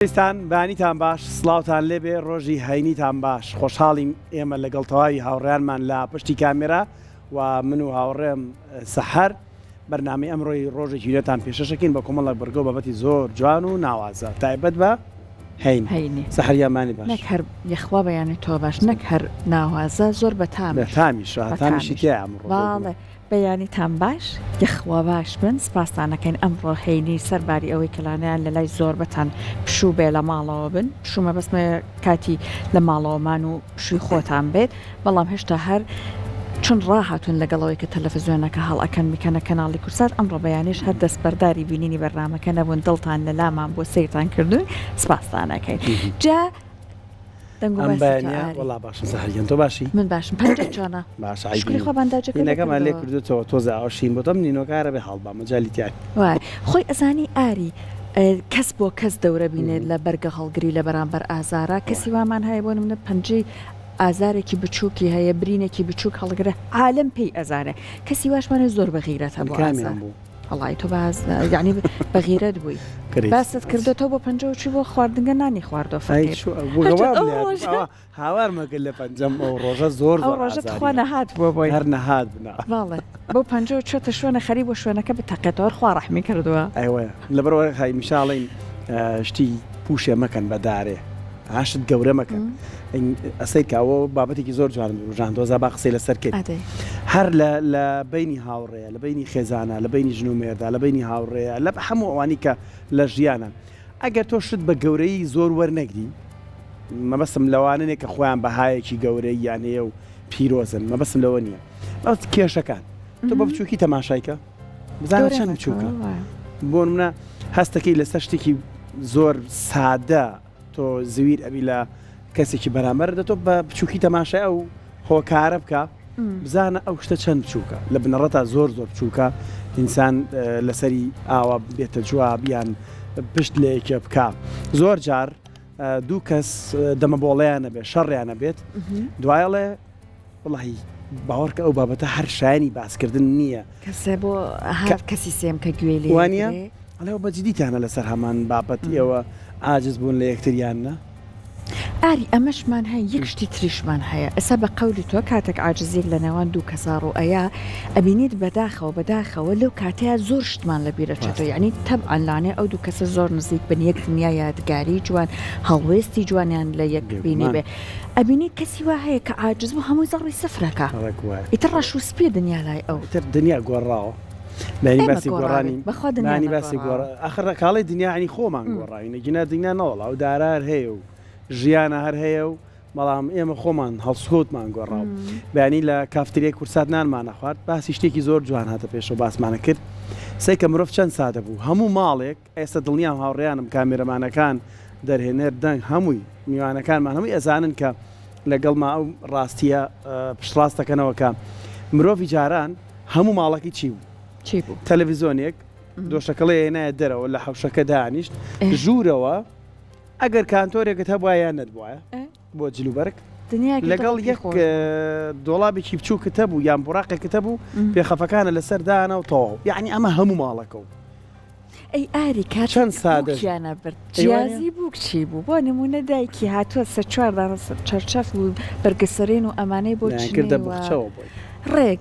خۆشەویستان بەیانیتان باش سڵاوتان لێبێ ڕۆژی هەینیتان باش خۆشحاڵین ئێمە لەگەڵ تەواوی هاوڕێیانمان لە پشتی کامێرا و من و هاوڕێم سەحەر بەرنامەی ئەمڕۆی ڕۆژێکی نوێتان پێشەشەکەین بە کۆمەڵێک بڕگە و بابەتی زۆر جوان و ناوازە تایبەت بە هەینی هەینی سەحەر گیان بەیانی باش نەک هەر یەخوا بەیانی تۆ باش نەک هەر ناوازە زۆر بەتامیش بەتامیش تامیشی بەتامیش تیایە ئەمڕۆ بێگومان. بەڵێ بەیانیتان باش یەخوا باش بن سپاستان ئەکەین ئەمڕۆ هەینی سەرباری ئەوەی کە لانەیان لەلای زۆربەتان پشوو بێ لە ماڵەوە بن پشوو مەبەستمە کاتی لە ماڵەوەمان و پشووی خۆتان بێت بەڵام هێشتا هەر چون ڕاهاتوون لەگەڵ ئەوەی کە تەلەفزیۆنەکە هەڵئەکەن بیکەنە کەناڵی کوردسات ئەمڕۆ بەیانیش هەر دەستبەرداری بینینی بەرنامەکە نەبوون دڵتان لەلامان بووە سەیرتان کردووین سپاستان ئەکەین جا دەنگ و ئەم باسی تۆ بەیانیە ئاری. وەڵا باشم سەحەر گیان تۆ باشی؟ من باشم پەنجەت چۆنە؟ باشە عەیب شوکری نیە خوا بانداجەکەت نینەکەمان لێ نەکردەوە. کردۆتەوە تۆزێ ئاو شین بۆتەوە ئەم نینۆکە هەر ئەبێ هەڵبا مەجالی تیا نیە. وایە خۆی ئەزانی ئاری کەس بۆ کەس دەورە بینێت لە بەرگە هەڵگری لە بەرامبەر ئازارا کەسی وامان هەیە بۆ نمونە پەنجەی ئازارێکی بچوکی هەیە برینێکی بچوک هەڵگرە عالەم پێی ئەزانێ کەسی واشمان هەیە زۆر بەغیرەتە من بۆ کامیان ئازار. بوو؟ وەڵایی تۆ باز یەعنی بەغیرەت بووی کریس باست کردۆ تۆ بۆ پەنجەوە چووی بۆ خواردنگە نانی خواردۆ ئەی فەقیر چوو هەر چۆن وام ئەو لێ هات ڕۆژە ئەوە هاوار مەکە لە پەنجەم ئەو ڕۆژە زۆر ئەو زۆر ڕۆژە ئازاری تخوا هەبوو نەهات بووە بۆی هەر نەهات بنا. بەڵێ بەو پەنجەوە چۆتە شوێنە خەریک بووە شوێنەکە بتەقێتەوە هەر خوا ڕەحمی کردووە. ئەوەیە لەبەرئەوە هەمیشە ئەڵێین شتی پوشێ مەکەن بە دارێ ئاشت گەورە مەکەن ئەسەی کە ئەوە بابەتێکی زۆر جوان وروژاندووە با قسەی لەسەر کەین ئەدەی. هەر لە لە بەینی هاوڕێیە لە بەینی خێزانە لە بەینی ژن و مێردا لە بەینی هاوڕێیە لە هەموو ئەوانی کە لە ژیانە ئەگەر تۆ شت بە گەورەی زۆر وەرنەگری مەبەستم لەوانە نیە کە خۆیان بەهایەکی گەورەییان هەیە و پیرۆزن مەبەستم لەوە نییە بەس کێشەکان تۆ بە بچووکی تەماشای کە بزانە چەند بچووکە بۆ منە هەستەکەی لەسەر شتێکی زۆر سادە تۆ زویر ئەبی لە کەسێکی بەرامبەر دە تۆ بە بچووکی تەماشای ئەو هۆکارە بکە بزانە ئەو شتە چەند بچووکە لە بنەڕەتا زۆر زۆر بچووکە ئینسان لەسەری ئاوا بێتە جواب یان پشت لە یەکێ بکە زۆر جار دوو کەس دەمەبۆڵیان نەبێت شەڕیان نەبێت دوایڵێ وڵی باوەڕکە ئەو بابەتە هەر شایانی باسکردن نییە کەسێ بۆ هەر کەسی سێم کە گوێ لێ وانە ئەڵێ بە جدیتانە لەسەر هەمان بابەت ئێوە عاجز بوون لە یەکتریان نە ئاری ئەمەشمان هەیە یەک شتی تریشمان هەیە ئێستا بە قەولی تۆ کاتێک عاجزیەک لە نێوان دوو کەسا ڕوو ئەیا ئەبینیت بەداخەوە بەداخەوە لەو کاتەیا زۆر شتمان لە بیر ئەچێتەوە یانی تەبعەن لانەیە ئەو دوو کەسە زۆر نزیک بن یەک دنیا یادگاری جوان هەڵوێستی جوانیان لە یەک بینیبێ ئەبینیت کەسی وا هەیە کە عاجز بوو هەمووی زەڕی سفرەکە ئیتر ڕەش و سپیە دنیا لای ئەو. ئیتر دنیا گۆڕاوە. بەیانی ئێمە باسی گۆڕاوین گۆڕانی بەخوا دنیا بەیانی باسی گۆڕ نەگۆڕاوە. ئاخر ڕەکاڵەی دنیا یانی خۆمان گۆڕاوین ئەگینا دنیا نەوەڵا ئەو دارە هەر هەیە و ژیانە هەر هەیە و بەڵام ئێمە خۆمان هەڵسوکەوتمان گۆڕاو بەیانی لە کافتریای کورسات نانمان ئەخوارد باسی شتێکی زۆر جوان هاتە پێشەوە باسمانە کرد سەیرکە مرۆڤ چەند سادە بوو هەموو ماڵێک ئێستا دڵنیام هاوڕێیانم کامێرەمانەکان دەرهێنەر دەنگ هەمووی میوانەکانمان هەمووی ئەزانن کە لەگەڵما ئەو ڕاستیە پشتڕاست دەکەنەوە کە مرۆڤی جاران هەموو ماڵەکەی چی بوو؟ چی بوو؟ تەلەڤیزۆنێک، دۆشەکەڵێ هێنایە دەرەوە لە حەوشەکە دانیشت، ژوورەوە ئەگەر کانتۆرێکت هەبوایە یان نەتبوایە بۆ جلوبەرگ لەگەڵ یەک دۆڵابێکی بچووکت هەبوو یان بوڕاقێکت هەبوو پێخەفەکانە لەسەر دانا و تەواو یعنی ئەمە هەموو ماڵەکە و ئەی ئاری کات چەند سادە بووکیانە برد جیازی بووک چی بوو بۆ نموونە دایکی هاتووە سە چوار دانە چەرچەف و بەرگەسەرین و ئەمانەی بۆ کردە چنیوە بخچەوە بۆی ڕێک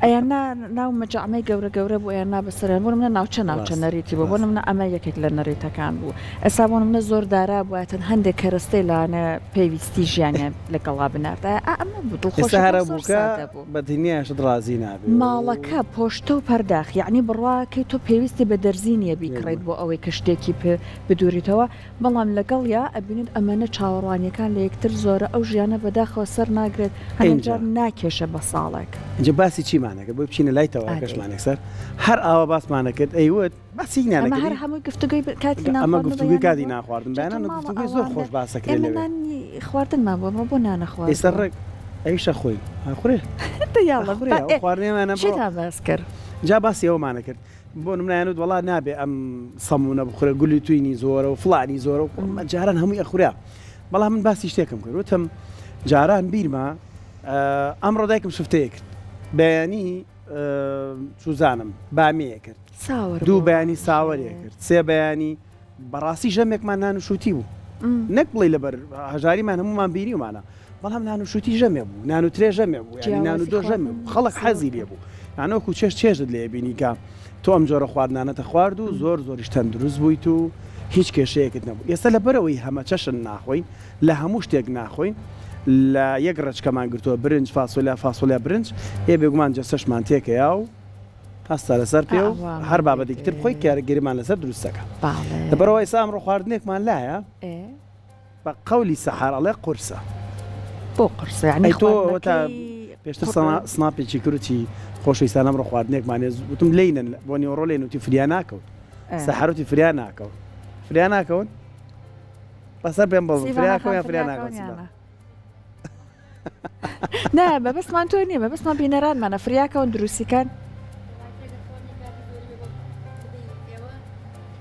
ئەیان نا ناو مەجامەی گەورە گەورە بوو ئەیان نا بەسەریان بۆ نمونە ناوچە ناوچە ڕاست نەریتی بوو بۆ ڕاست نمونە ئەمە یەکێک لە نەریتەکان بوو ئێستا بۆ نمونە زۆر دارا بوایەتن هەندێک کەرەستەی لەوانەیە پێویستی ژیانیان لەگەڵا بناردایە ئا ئەمە بوو ئێستا دڵخۆشەکان هەرە زۆر بووکە سادە بوو. بە دنیاشت ڕازی نابێ و. ماڵەکە پۆشتە و پەرداخ یەعنی بڕواکەی تۆ پێویستی بە دەرزی نیە بیکڕیت بۆ ئەوەی کە شتێکی پێ بدوریتەوە بەڵام لەگەڵیا ئەبینیت ئەمەنە چاوەڕوانیەکان لە یەکتر زۆرە ئەو ژیانە بەداخەوە سەر ناگرێت هەنێک ئینجا. جار ناکێشێ بە ساڵێک. ئینجا باسی چیمان ئەکرد بۆی بچینە لای ئادەی. تەوەرەکەشمان یەکسەر هەر ئاوا باسمان ئەکرد ئەیوت باسی ئەمە نانەکردی هەر هەمووی گفتوگۆی کاتی ئەمە نانخواردن و گفتوگۆی بەیانە کاتی بووە؟ نانخواردن جا تۆ بەیانان ماڵە گفتوگۆی زۆر ئاوام خۆش بێ باسەکرێ ئێمە لەوێ. نانی خواردنمان بووە ئەمە بۆ ئێستا نانەخواردووە؟ ڕێک ئەویش ئەخۆین ئەخورێ دە یاڵڵا ئەخورێ با ئەو ئێ خواردنەیانە بڕۆ چیتان باس کرد؟ جا باسی ئەوەمان ئەکرد بۆ نمونە ئەیانوت وەڵا نابێ ئەم سەمونە بخورێ گولی توینی زۆرە و فڵانی زۆرە و جاران هەمووی ئەخورا بەڵام من باسی شتێکم کرد وتم جاران بیرمە ئەمڕۆ دایکم شفتەیە کرد بەیانی چوزانم بامیە کرد ساوەر دوو بۆ بەیانی ساوەرێ کرد سێ بەیانی. بەڕاستی ژەمێکمان نان و شووتی بوو نەک بڵێ لەبەر هەژاریمان هەمومان بینیومانە بەڵام نان و شووتی ژەمێ بوو نان و ترێ ژەمێ بوو یانی نان و دۆ ژەمێ بوو خەڵک حەزی لێ بوو یانۆکو چێش چێژت لێ بینی کە تۆ ئەم جۆرە خواردنانەتە خوارد و زۆر زۆریش تەندروست بوویت و هیچ کێشەیەکت نەبوو ئێستا لەبەرەوەی هەمەچەشن ناخۆین لە هەموو شتێک ناخۆین لە یەک ڕێچکەمان گرتووە برنج فاسۆلیا فاسۆلیا برنج ئێ بێگومان جەستەشمان تێکەیا و هەستە لەسەر پێ و هەر بابەتێکی تر بخۆی کاریگەریمان لەسەر دروست دەکا لەبەرئەوە ئێستا ئەمڕۆ خواردنێکمان لایە بە قەولی سەحەر ئەڵێ قورسە. بۆ قورسە یانی ئەی تۆ ئەوەتا پێشتر سناپێکی کرد وتی خۆشەویستان ئەمڕۆ خواردنێکمان هەیە وتم لێینن بۆ نیوەڕۆ لێن وتی فریا ناکەون سەحەر وتی فریا ناکەون فریا ناکەون بەسەر پێم بڵ فریا کەون یان فریا ناکەون سیڤان؟ نا مەبەستمان تۆ نییە مەبەستمان بینەرانمانە فریاکەون دروستیکەن.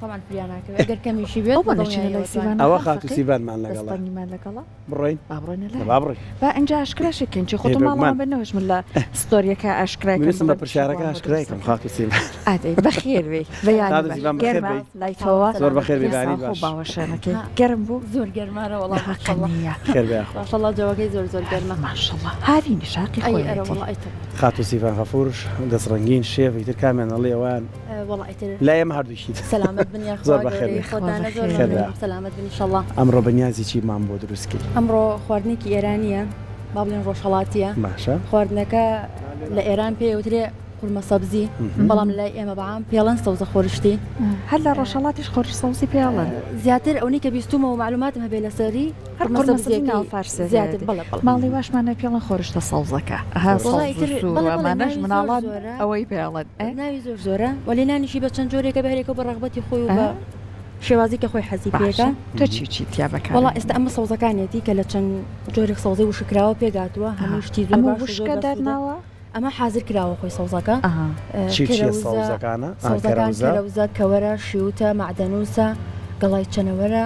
طبعا فریا ناکەوێت ئەگەر کەمیشی بێت ئەو بەڵێ لای سیڤان ئەوە خاتوو سیڤانمان لەگەڵە دەستەنگیمان لەگەڵە بڕۆین با بڕۆینە لای با بڕۆین با ئینجا ئاشکراشی کەین چی ئێ خۆتۆ بێگومان ماڵەوە بن نەوەش من لە ستۆریەکە ئاشکرای کەم منیشم بە بڵێم چی پرسیارەکە بووە بۆ ئاشکرای کەم دروستەکە خاتوو سیڤان ئادەی بەخێر بێی بەیانی خاتوو باش سیڤان بەخێر گەرمە بێی لای تۆوە زۆر بەخێر بێی یاسا بەیانیت خۆ باش باوەشێنەکەی گەرم بوو زۆر گەرمارە وەڵا حەقە ماشەڵڵا نییە خێر بێ یاخوا ماشەڵڵا جەوەکەی زۆر زۆر گەرمە ماشەڵڵا هاوینیش حەقی ئەی ئەرە خۆیەتی وەڵا ئەی تەبعەن خاتوو سیڤان غەفوور دەست ڕەنگین شێف ئیتر کامیان ئەڵێ ئەوان وەڵا ئیتر لای ئێمە هەردووکیت سەلامەت بن یاخوا زۆر بەخێر گەورەی بێی. خۆتانە زۆر خێر بێ. مەمنونم سەلامەت بن ئیشەڵا. ئەمڕۆ بەنیازی چیمان بۆ دروست کەی؟ ئەمڕۆ خواردنێکی ئێرانییە با بڵێن ڕۆژهەڵاتییە باشە. خواردنەکە لە ئێران پێی ئەوترێ قورمە سەبزی بەڵام لای ئێمە بە عام پێڵێن سەوزە خۆرشتی. هەر لە ڕۆژهەڵاتیش خۆرش سەوزی پێڵێن. زیاتر ئەونەی کە بیستومە و مەعلوماتم هەبێ لەسەری هەر قورمە قورمە سەبزی ناو سەبزیەکەی فارسیەکەیەتی. زیاتر بەڵێ بەڵێ. ماڵی واشمان هەیە پێڵێن خۆرشتە سەوزەکە. ئەها وەڵا سەوز و ئیتر سوور بەڵێ و بەڵێ ئەمانەش ناوی زۆر مناڵان زۆرە. ئەوەی پێڵێن. ئێ. ناوی زۆر زۆرە وەلێ نانیشی بە چەند جۆرێکە بە هەرێکە و بە ڕەغبەتی خۆی و بە ئە. شێوازی کە خۆی حەزی باشە پێکا. تۆ چی و چی تیا بەکار وەڵا ئێستا ئەهێنی؟ ئەمە سەوزەکانیەتی کە لە چەند جۆرێک سەوزەی وشککراوە پێکهاتووە ئەها هەمووی شتی زۆر ئەمە باش و زۆر وشکە بەسوودە. دارناوە؟ ئەمە حازر کراوە خۆی سەوزەکە. ئەها. چی و چیە کەرەوزە سەوزەکانە؟ ئا سەوزەکان کەرەوزە. کەرەوزە، کەوەرە، شیوتە، مەعدەنووسە، گەڵای چەنەوەرە،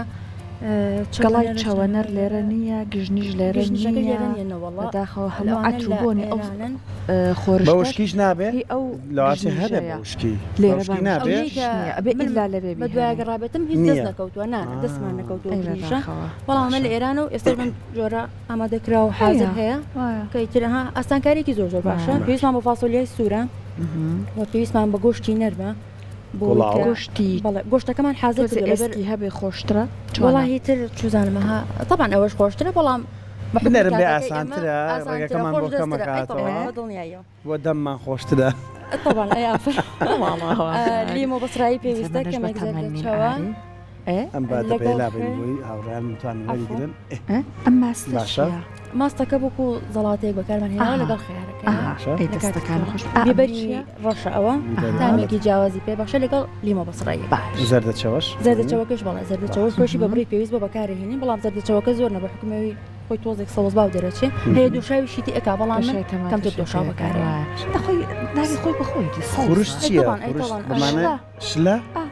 گەڵای چەوەنەرە چەوەنەر لێرە نییە، گژنیش لێرە گژنیژەکە نییە، لێرە نییە نەوەڵا بەداخەوە هەموو لەوانە عەتر و لە بۆنی ئەو ئێرانن. بە خۆرشتەش وشکیش نابێ؟ هی ئەو لەوانەیە هەبێ بە گژنیژەیە. وشکی. بە لێرە وشکی بە نابێ؟ وشکیش ئەونەی کە نییە، ئەبێ من ئیلا لەوێ بە دوایە بیهێنین. گەڕابێتم هیچ دەست نییە. نەکەوتووە نا دەستمان نەکەوتووە ئەی گژنیژە بەداخەوە. بەڵام ئەمە باشە. لە ئێرانە و ئێستاش بەم جۆرە ئامادە کراوە و حازر هەیە هەیە وایە. کە ئیتر ها ئاسانکارییەکی زۆر زۆر باشە. وایە. پێویستمان بە فاسۆلیای سوورە و پێویستمان بە گۆشتی نەرمە بۆ ئەوەی گوڵاو. کە گۆشتی بەڵێ گۆشتەکەمان حازر تۆزێ کردووە لەبەر ئێسکی هەبێ خۆشترە چۆنە؟ وەڵاهی تر چوزانم ها تەبعەن ئەوەش خۆشترە بەڵام بە حوکمی بنەرم بێ کاتەکەی ئێمە ئاسانترە ئاسانترە ڕێگەکەمان خۆش بۆ کەم دەستترە ئەی تەبعەن ئەکاتەوە بە دڵنیاییەوە. بۆ دەممان خۆشترە. تەبعەن ئەی ئافەرم. وەڵا لیمۆ بەسرایی پێویستە منش کەمێک بەتەمەن نیم زەردەچەوە. ئاری. ئێ؟ ئەم با لەگەڵ دەبەیە لابەین خوێ. بۆی هاوڕێیان بتوانن عەفوو. وەریگرن. ئێ ئەم ماستە باشە. چییە؟ ماستەکە وەکو زەڵاتەیەک بەکارمان هێناوە ئەها. لەگەڵ خەیارەکەی. ئەها. باشە. ئەی لە کاتی دەستەکان خۆی. خۆش. ئا ئەمە بیبەری چییە؟ ڕەشە ئەوە بیبەری ئەها. تامێکی جیاوازی پێ بەخشە لەگەڵ لیمۆ بەسڕاییەکە. باش. زەردەچەوەش. زەردەچەوەکەش بەڵێ زەردەچەوەش خۆشی بە بڕی پێویست بۆ بەکارەهێنین بەڵام زەردەچەوەکە زۆر نە بە حوکمی ئەوەی خۆی تۆزێک سەوزباو دەرەچێ هەیە دووشاویشی تێ ئەکا بەڵام من دۆشاوی تەماتەشی کەمتر دۆشاو تێ ئەکا بەکارەهێنم. وایە. لە خۆی ناوی خۆی بە خۆیەتی سەوزە. خورشت ئەی چییە؟ تەبعەن ئەی خورشت تەبعەن بە مانای شلە. شلە؟ ئا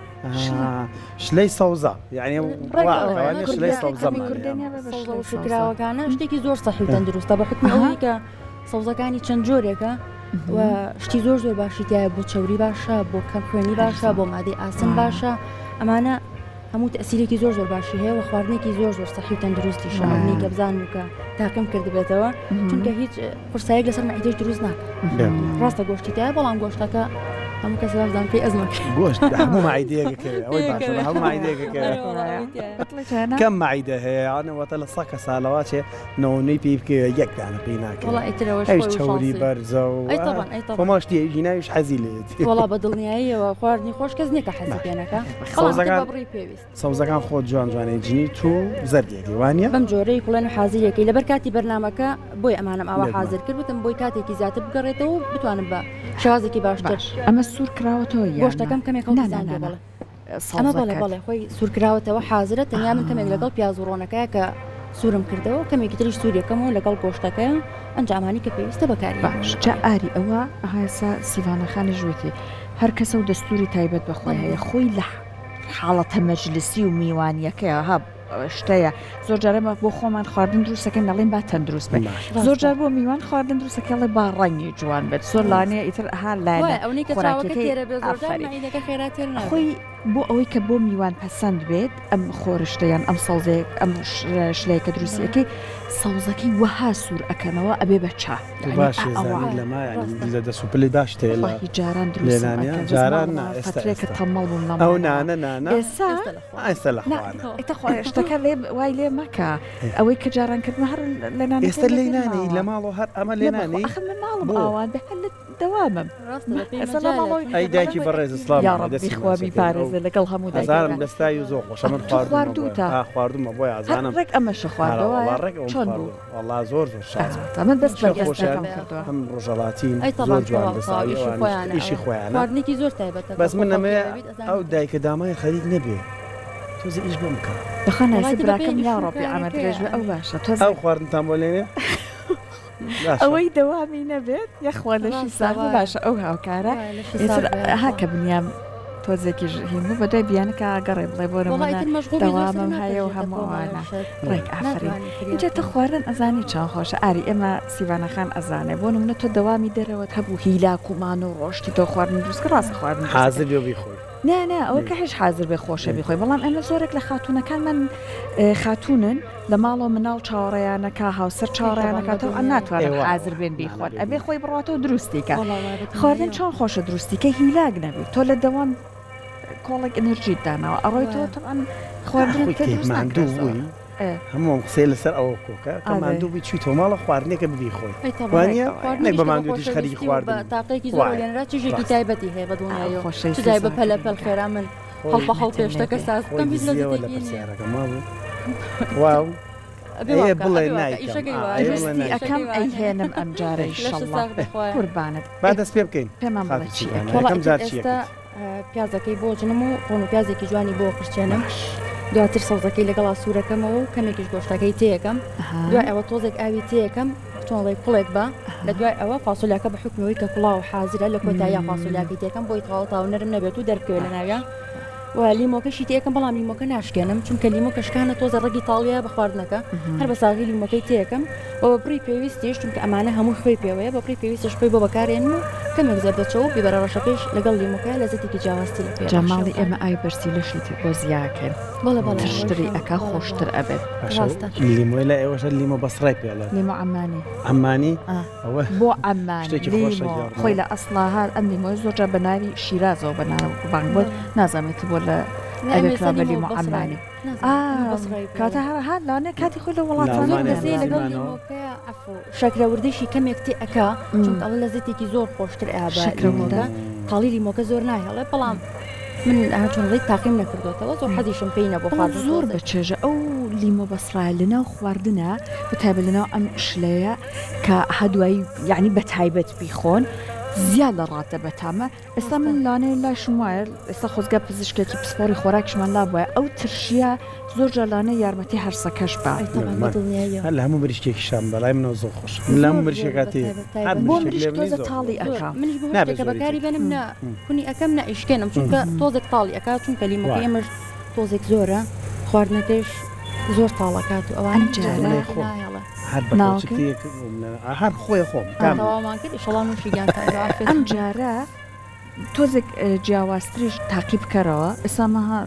شلە. ئا شلەی سەوزە یانی ڕێک وا ئەڵێ ئەوانە شلەی کوردییەکەی سەوزەمان کەمی هەیە. کوردێنیا بە بە سەوزە شلەی سەوزە. وشککراوەکانە شتێکی زۆر سەحی و تەندروستە بە حوکمی ئەها. ئەوەی کە سەوزەکانی چەند جۆرێکە و شتی زۆر زۆر باشی تایە بۆ چەوری باشە بۆ کەم خوێنی باشە بۆ مادەی ئاسن باشە ئەمانە هەموو تەسیرێکی زۆر زۆر باشی هەیە و خواردنێکی زۆر زۆر سەحی و تەندروستیشە ئەوەی کە بزانم کە تاقیم کردبێتەوە چونکە هیچ قورسایەک لەسەر مەعیدەش دروست ناکە ڕاستە گۆشتی تایە بەڵام گۆشتەکە هەموو کەس وابزانم پێی ئەزمە گۆشت هەموو مەعیدەیەکە کەوێ ئەوەی باشە هەموو مەعیدەیەکە کەوێ کەم مەعیدە هەیە یانە واتە لە سە کەسا لەوا چێ نەوەی پێی بکەوێ یەک دانە پێی ناکەوێ وەڵا ئیتر ئەوەش ئەویش خۆی و چەوری شانسی. بەرزە و ئەی تەبعەن، ئەی تەبعەن. خۆما شتی ژیناویش حەزی لێیەتی وەڵا بە دڵنیاییەوە خواردنی خۆش کەس نییە کە حەزی پێ نەکا بەڵام ئیتر سەوزەکان بە بڕی پێویست. سەوزەکان خۆت جوان جوانەی جنی تو زەردیەکەی وانیە؟ بەم جۆرەی کوڵێن و حازریەکەی لەبەر کاتی بەرنامەکە بۆی ئەمانەم ئاوا بێگومان. حازر کرد وتم بۆی کاتێکی زیاتر بگەڕێتەوە و بتوانم بە شێوازێکی باشتر باش ئەمە سوور کراوەتەوە یان نا؟ گۆشتەکەم کەمێک نا نا هەڵکزاندووە نا نا بەڵێ. ئەمە بەڵێ سەوزەکەت. بەڵێ خۆی سوورکراوەتەوە حازرە تەنیا من کەمێک لەگەڵ پیاز و ڕۆنەکەیە کە سوورم کردەوە کەمێکی تریش سووریەکەمەوە لەگەڵ گۆشتەکەیە ئەنجا ئەمانی کە پێویستە بەکاری باش جا ئاری ئەوە ئەها ئێستا سیڤانە خانیش وتی هەر کەسە و دەستوری تایبەت بە خۆی هەیە خۆی لە حاڵەتە مەجلسی و میوانیەکەیە ها شتەیە زۆر جار ئێمە بۆ خۆمان خواردن دروستەکەین دەڵێین با تەندروست بێت زۆر جار بۆ میوان خواردن دروستەکە ئەڵێ با ڕەنگی جوان بێت زۆر لانەیە ئیتر ها لایەنە ئەونەی کە چاوەکە خۆراکیەکەی تێرە بێ زۆر جار ئافەرین مەعیدەکە خێرا تێر نابێ. خۆی. بۆ ئەوەی کە بۆ میوان پەسەند بێت ئەم خۆرشتە یان ئەم سەوزەیە ئەم شلەیە کە دروستی ئەکەی سەوزەکەی وەها سوور ئەکەنەوە ئەبێ بە چا تو باشی زانی لەما یانی لە دەس و پلی باش تێ لە وەڵاهی جاران دروستم لێنانیا ئەکرد بەس جاران نا ماڵەوە ئێستا فەترەیەکە ئێستا تەمەڵ بووم لە ئەو ماڵەوە نانە نانە ئێستا ئێستا لە نا خوانە ئێ تخوا شتەکە لێ وای لێ مەکە ئەوەی کە جاران کردمە هەر لە نانەکەی ئێستا لە لێی بیر نانێی لە ماوە ماڵەوە هەر ئەمە لێ نە بەخوا نانێی ئەخر من ماڵم بۆ ئاوان بێ هەر لە دەوامم ڕاستە بە پێی ئێستا لە مەجالە ماڵەوەی چونکە ئەی دایکی بەڵێ بەڕێز ئەکتیڤ سڵاو یا لێ ڕەبی دەستی خوا ماچەکەی ئەو بیپارێزێ لەگەڵ هەموو ئەزانم دایکەکان دەستای و زۆر خۆشە ئەخ من تۆ خواردومە بۆیە خواردووتە ئا خواردومە بۆیە هەر ئەزانم ڕێک ئەمەشە ئارا خواردەوە وەڵا ڕێک ئەوم چۆن بوو خواردووە وەڵا زۆر زۆر شاز بوو ئا من بەس شێ خۆشیان بەردەستەکەم کردووە هەم ڕۆژهەڵاتین ئەی زۆر تەبعەن جوان تەواو تەواو دەستاوی ئیشی ئەوانیش خۆیانە ئیشی ئەوە خۆیانە خواردنێکی زۆر تایبەتە کە بەس خۆ من خەڵکی ئەمەوێ ئەبیت ئەزانی ئەو دایکە دامای خەریک نەبێ تۆزێ ئیش بۆم بکە بەخوا وەڵای نایسە تر بەپێی براکەم ئیش یا و ڕەبی عەمر کارەکەیە درێژ بێ ئەو ئەمین باشە ئەو تۆزێک خواردنتان بۆ لێنێ باشە ئەوەی دەوامی نەبێت یەخوا لەشی ڕاستە ساغ بێ وایە باشە ئەو هاوکارە وایە لەشی ئیتر ساغ بێ ها یاخوا کە بنیام تۆزێکیش هین بوو بەدوای بیانەکە گەڕێ بڵێ بۆ وەڵا نمونە ئیتر مەشغوڵ بی زۆر سەر دەوامم هەیە و ناپەرژێتە هەموو کۆمەڵێک ئەوانە شت ڕێک ئافەرین ناتوانی فریا ئینجا تۆ بکەوی خواردن ئەزانی چەند خۆشە ئاری ئێمە سیڤانە خان ئەزانێ بۆ نمونە تۆ دەوامی دەرەوەت هەبوو هیلاک و مانوو ڕۆشتی تۆ خواردن دروست کرد ڕاستە خواردن دروست حازر ئەکەن بێ و بیخۆی نا نا ئەوە کە هیچ حازر بێ خۆشە بیخۆی بەڵام ئێمە زۆرێک لە خاتوونەکانمان خاتوونن لە ماڵەوە مناڵ چاوەڕێیانەکا هاوسەر چاوەڕێیانەکا تەبعەن ناتوانن حازر بێن بیخۆن ئەبێ خۆی بڕواتەوە دروستی کە خواردن چۆن خۆشە دروستی کە هیلاک نەبی تۆ لە دەوام کۆڵێک ئەنرژیت داناوە ئەڕۆی تۆ تەبعەن خواردن پێ دروست ناکرێت زۆر. هەموو ئەم قسەیە لەسەر ئەوە کۆکە کە ماندوو بووی چوویتەوە ماڵە خواردنێکە ببی خۆی وانە نەک بە ماندوێتیش خەریکی خواردن تاقێکی زۆر لێنرا چیژێکی تایبەتی هەیە بە دڵنیاییەوە چ جای بە پەلە پەل خێرا من هەڵپە هەڵپێ شتەکە ساز بکەم هیچ لەزەتێکی لە پرسیارەکە مابوو واو ئەبێ بڵێ نایکەم ئەکەم ئەیهێنم ئەم جارە ئیشەڵڵا قوربانت با دەست پێ بکەین پێمان بڵێ چی ئەکەی یەکەم جار چی ئەکەیت؟ پیازەکەی بۆ جنم و ڕۆن و پیازێکی جوانی بۆ قرچێنم دواتر سەوزەکەی لەگەڵا سوورەکەمەوە و کەمێکیش گۆشتەکەی تێیەکەم دوای ئەوە تۆزێک ئاوی تێیەکەم چۆنڵێ کوڵێک بە لە دوای ئەوە فاسۆلیاکە بە حکمەوەی کە کوڵاو حازرە لە کۆتاییا فاسۆلیاکەی تێکەم بۆی تەواو تاو نەرم نەبێت و دەربکەوێت لە ناویا و لیمۆکەشی تێکەم بەڵام لیمۆکە ناشکێنم چونکە لیمۆکە شکانە تۆزە ڕەگی تاڵیە بە خواردنەکە هەر بە ساغی لیمۆکەی تێکەم و بە بڕی پێویستیش چونکە ئەمانە هەموو خوێی پێوەیە بە بڕی پێویستش خوێی بۆ بەکارێنم و کەمێک زەردەچەو و بیبەرە ڕەشەکەیش لەگەڵ لیمۆکە لەزەتێکی جیاوازتری پێ جا ماڵی ئێمە ئاوی بەرسیلەشی بۆ زیاکەن بەڵێ بەڵێ ترشتری ئەکا خۆشتر ئەبێت. باشە لیمۆی لای ئێوەش هەر لیمۆ بەسڕای پێ ئەڵێن. لیمۆ عەممانی. عەممانی؟ ئەوە بۆ عەممان شتێکی خۆشە لیمۆ گێڕنەوە. خۆی لە ئەسڵا هەر ئەم لیمۆیە زۆر جار بە ناوی شیرازەوە بەناوبانگ بووە نازانم ئیتر بۆ لە ئەوێ کرا بە لیمۆ عەممانی. کاتە هەر لەوانەیە کاتی خۆی لە وڵاتان لەگەڵ لیمۆکەیە عەفو شەکرە وردەشی کەمێک تێ ئەکا چونکە ئەڵێ لە زەتێکی زۆر خۆشتر ئەیا بە لیمۆکە تاڵی لیمۆکە زۆر ناهێڵێ بەڵام من چۆن ڕێک تاقیم نەکردوێتەوە زۆر حەزیشم پێی نەبوو خواردن زۆر بە چێژە ئەو لیمۆ بەسڕایە لەناو خواردنە بەتایبەت لەناو ئەم شلەیە کە هەدوایی یعنی بە تایبەت بیخۆن زیاد لە ڕادە بەتامە ئێستا من لانەیە لاشم وایە ئێستا خۆزگە پزیشکێکی پسپۆڕی خۆراکیشمان لابوایە ئەو ترشیە زۆر جار لانەیە یارمەتی هەرسەکەش با. ئەی تەبعەن بە دڵنیاییەوە. هەر لە هەموو مریشکێکیشان بەلای منەوە زۆر خۆشە من لە هەموو زۆر زۆر مریشکێکا بە تێ تایبەت هەر تایبەت بۆ مریشکێک مریشک لێ بنێی تۆزە زۆر تاڵی خۆشە. ئەکا. منیش بۆ نابێ هەر شتێک کە زۆری بەکاری تێ بێنم نە کونی ئەکەم نە ئەیشکێنم چونکە تۆزێک تاڵی ئەکا چونکە لیمۆکەی وایە. ئێمەش تۆزێک زۆرە خواردنەکەیش زۆر تاڵەکات و ئەوانە ئەم جارە منەی خۆم نایەڵێ. هەر بە کەوچک ناوەکەی؟ تێ کردم هەر خۆی خۆم ئا کام تەواومان کرد ئیشەڵا نوشی گیانتان بە عافیەت. ئەم جارە تۆزێک جیاوازتریش تاقی بکەرەوە ئێستا مەها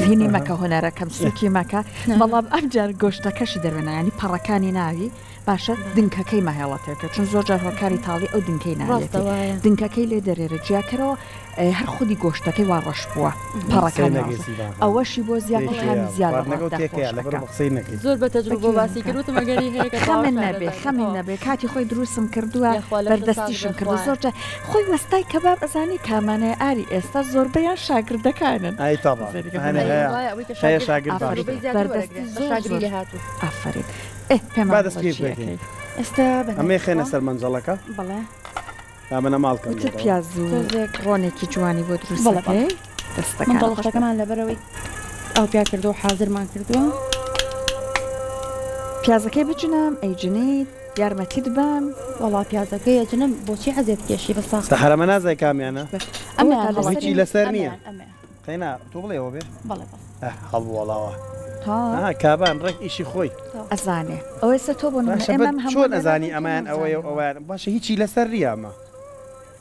هینی مەکە هونەرەکەم سوکی مەکە بەڵام ئەم جار گۆشتەکەشی دەروێنە ینی پەڕەکانی ناوی باشە دنکەکەی مەهێڵەتێکە چون زۆر جار هۆکاری تاڵی ئەو دنکەی ناوێتی دنکەکەی لێ دەرێرە جیاکەرەوە هەر خودی گۆشتەکەی وا ڕەش بووە پەڕەکانی ئەوەشی بۆ زیاد تامی زیاد زۆر بە تەجروبە باسی کرد وتم ئەگەری هەیە کە خەمت نەبێ خەمی نەبێ کاتی خۆی دروستم کردووە بەردەستیشم کردو زۆر جار خۆی وەستای کەباب ئەزانی کامانەیە ئاری ئێستا زۆربەیان شاگردەکانن ئای تەبا هەیە شاگرد بەردەستی زۆر زۆر ئافەرین ئێ پێمان با دەست بڵێ پێ چی بکەین ئەکەی ئێستا ئەمەی خێنە سەر مەنجەڵەکە بەڵێ با منە ماڵ کەم وتت لێرەوە. پیاز و تۆزێک ڕۆنێکی جوانی بۆ دروست بەڵێ بەڵێ ئەکەی دەستەکانت منداڵ خۆش بێت. شتەکەمان لەبەرەوەی ئاو پیا کردووە و حازرمان کردووە. پیازەکەی بجنم ئەیجنیت یارمەتیت بەم. وەڵا پیازەکەی ئەجنم بۆچی عەزێت کێشی بە ساخ. سەحەر ئەمە نازای کامیانە؟ ئەمەیان ئەوە تا هەڵەکەی. هیچی لەسەر نییە. ئەمەیان ئەمەیان. قەینا تۆ بڵێ ئەوە بێ؟ بەڵێ بەڵێ. ئەه هەڵوەڵاوە. ها. ئا کابان ڕێک ئیشی خۆی. ئەزانێ ئەوە ئێستا تۆ بۆ نمونە باشە ئێمە بە ئەم هەموو چۆن هونەرە ئەزانی تۆ ئەمەیان ئەوەیە و نازانی. ئەوەیان باشە هیچی لەسەر نییە ئەمە.